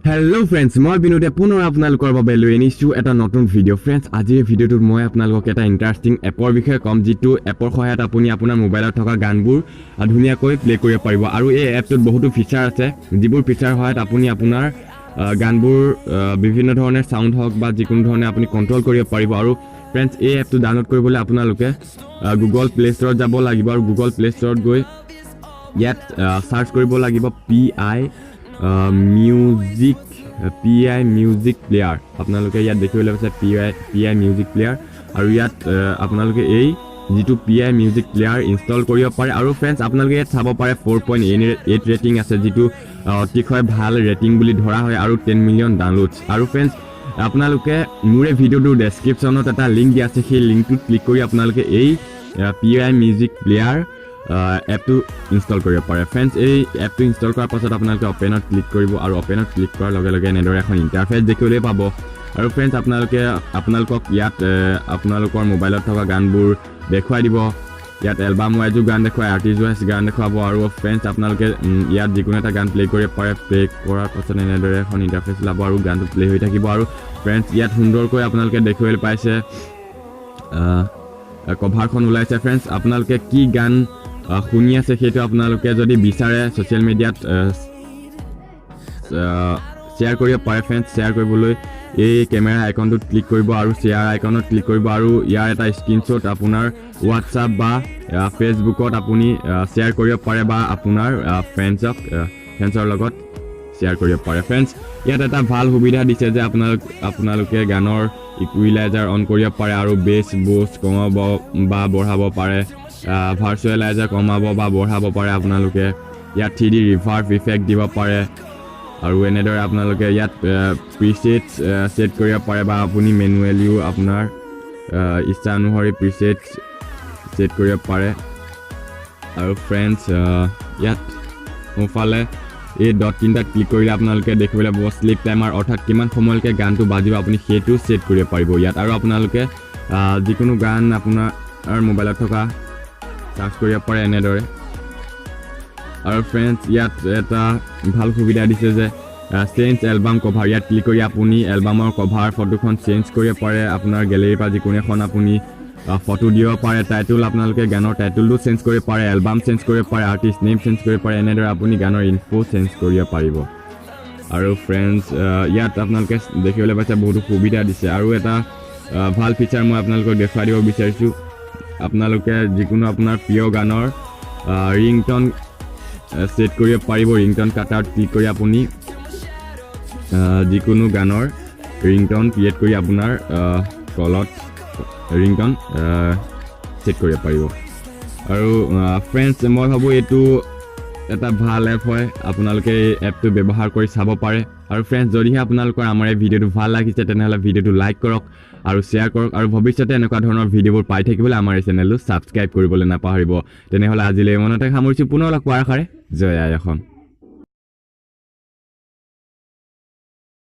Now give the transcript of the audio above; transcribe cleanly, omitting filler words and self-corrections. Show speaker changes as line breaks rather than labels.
Hello' friends, মই বিনোদে পুনৰ আপোনালোকৰ বাবে লৈ আনিছোঁ এটা নতুন ভিডিঅ'। ফ্ৰেণ্ডছ, আজিৰ এই ভিডিঅ'টোত মই আপোনালোকক এটা ইণ্টাৰেষ্টিং এপৰ বিষয়ে ক'ম, যিটো এপৰ সহায়ত আপুনি আপোনাৰ মোবাইলত থকা গানবোৰ ধুনীয়াকৈ প্লে' কৰিব পাৰিব। আৰু এই এপটোত বহুতো ফিচাৰ আছে, যিবোৰ ফিচাৰ সহায়ত আপুনি আপোনাৰ গানবোৰ বিভিন্ন ধৰণে চাউণ্ড হওক বা যিকোনো ধৰণে আপুনি কণ্ট্ৰল কৰিব পাৰিব। আৰু ফ্ৰেণ্ডছ, এই এপটো ডাউনলোড কৰিবলৈ আপোনালোকে গুগল প্লে' ষ্ট'ৰত যাব লাগিব আৰু গুগল প্লে' ষ্ট'ৰত গৈ ইয়াত চাৰ্চ কৰিব লাগিব PI music, PI music player. আপোনালোকে ইয়াত দেখিবলৈ পাইছে PI music player. আৰু ইয়াত আপোনালোকে এই যিটো পি আই মিউজিক প্লেয়াৰ ইনষ্টল কৰিব পাৰে। আৰু ফ্ৰেণ্ডছ, আপোনালোকে ইয়াত চাব পাৰে 4.88 ৰেটিং আছে, যিটো অতিশয় ভাল ৰেটিং বুলি ধৰা হয়, আৰু 10 মিলিয়ন ডাউনলোডছ। আৰু ফ্ৰেণ্ডছ, আপোনালোকে মোৰ এই ভিডিঅ'টোৰ ডেছক্ৰিপশ্যনত এটা লিংক দিয়া আছে। সেই লিংকটোত ক্লিক কৰি আপোনালোকে এই পি আই মিউজিক প্লেয়াৰ এপটো ইনষ্টল কৰিব পাৰে। ফ্ৰেণ্ডছ, এই এপটো ইনষ্টল কৰাৰ পাছত আপোনালোকে অ'পেনত ক্লিক কৰিব আৰু অ'পেনত ক্লিক কৰাৰ লগে লগে এনেদৰে এখন ইণ্টাৰফেচ দেখিবলৈ পাব। আৰু ফ্ৰেণ্ডছ, আপোনালোকক ইয়াত আপোনালোকৰ মোবাইলত থকা গানবোৰ দেখুৱাই দিব। ইয়াত এলবাম ৱাইজো গান দেখুৱাই, আৰ্টিষ্ট ৱাইজ গান দেখুৱাব। আৰু ফ্ৰেণ্ডছ, আপোনালোকে ইয়াত যিকোনো এটা গান প্লে' কৰিব পাৰে। প্লে' কৰাৰ পাছত এনেদৰে এখন ইণ্টাৰফেচ ওলাব আৰু গানটো প্লে' হৈ থাকিব। আৰু ফ্ৰেণ্ডছ, ইয়াত সুন্দৰকৈ আপোনালোকে দেখিবলৈ পাইছে, কভাৰখন ওলাইছে। ফ্ৰেণ্ডছ, আপোনালোকে কি গান শুনি আছে সেইটো আপোনালোকে যদি বিচাৰে ছ'চিয়েল মিডিয়াত শ্বেয়াৰ কৰিব পাৰে। ফ্ৰেণ্ডছ, শ্বেয়াৰ কৰিবলৈ এই কেমেৰা আইকনটোত ক্লিক কৰিব আৰু শ্বেয়াৰ আইকনত ক্লিক কৰিব আৰু ইয়াৰ এটা স্ক্ৰীনশ্বট আপোনাৰ হোৱাটছআপ বা ফেচবুকত আপুনি শ্বেয়াৰ কৰিব পাৰে বা আপোনাৰ ফ্ৰেণ্ডছৰ লগত শ্বেয়াৰ কৰিব পাৰে। ফ্ৰেণ্ডছ, ইয়াত এটা ভাল সুবিধা দিছে যে আপোনালোকে গানৰ ইকুইলাইজাৰ অন কৰিব পাৰে আৰু বেছ ব'ছ কমাব বা বঢ়াব পাৰে, ভাৰ্চুৱেলাইজাৰ কমাব বা বঢ়াব পাৰে। আপোনালোকে ইয়াত 3D reverb effect দিব পাৰে আৰু এনেদৰে আপোনালোকে ইয়াত প্ৰিছেট ছেট কৰিব পাৰে বা আপুনি মেনুৱেলিও আপোনাৰ ইচ্ছা অনুসৰি প্ৰিছেট ছেট কৰিব পাৰে। আৰু ফ্ৰেণ্ডছ, ইয়াত সোঁফালে এই ডট তিনিটাত ক্লিক কৰিলে আপোনালোকে দেখিবলৈ পাব শ্লিপ টাইমাৰ, অৰ্থাৎ কিমান সময়লৈকে গানটো বাজিব আপুনি সেইটো ছেট কৰিব পাৰিব ইয়াত। আৰু আপোনালোকে যিকোনো গান আপোনাৰ মোবাইলত থকা চাৰ্চ কৰিব পাৰে এনেদৰে। আৰু ফ্ৰেণ্ডছ, ইয়াত এটা ভাল সুবিধা দিছে যে চেঞ্জ এলবাম কভাৰ, ইয়াত ক্লিক কৰি আপুনি এলবামৰ কভাৰ ফটোখন চেঞ্জ কৰিব পাৰে। আপোনাৰ গেলেৰীৰ পৰা যিকোনো এখন আপুনি ফটো দিব পাৰে। টাইটোল, আপোনালোকে গানৰ টাইটোলটো চেঞ্জ কৰিব পাৰে, এলবাম চেঞ্জ কৰিব পাৰে, আৰ্টিষ্ট নেম চেঞ্জ কৰিব পাৰে। এনেদৰে আপুনি গানৰ ইনফো চেঞ্জ কৰিব পাৰিব। আৰু ফ্ৰেণ্ডছ, ইয়াত আপোনালোকে দেখিবলৈ পাইছে বহুতো সুবিধা দিছে। আৰু এটা ভাল ফিচাৰ মই আপোনালোকক দেখুৱাই দিব বিচাৰিছোঁ। আপোনালোকে যিকোনো আপোনাৰ প্ৰিয় গানৰ ৰিংটন ছেট কৰিব পাৰিব। ৰিংটন কাটাৰত ক্লিক কৰি আপুনি যিকোনো গানৰ ৰিংটন ক্ৰিয়েট কৰি আপোনাৰ কলত ৰিংটন ছেট কৰিব পাৰিব। আৰু ফ্ৰেণ্ডছ, মই ভাবোঁ এইটো এটা ভাল এপ হয়। আপোনালোকে এই এপটো ব্যৱহাৰ কৰি চাব পাৰে। আৰু ফ্ৰেণ্ডছ, যদিহে আপোনালোকৰ আমাৰ এই ভিডিঅ'টো ভাল লাগিছে, তেনেহ'লে ভিডিঅ'টো লাইক কৰক আৰু শ্বেয়াৰ কৰক। আৰু ভৱিষ্যতে এনেকুৱা ধৰণৰ ভিডিঅ'বোৰ পাই থাকিবলৈ আমাৰ এই চেনেলটো ছাবস্ক্ৰাইব কৰিবলৈ নাপাহৰিব। তেনেহ'লে আজিলৈ ইমানতে সামৰিছোঁ। পুনৰ লগ পোৱাৰ আশাৰে জয় আই অসম।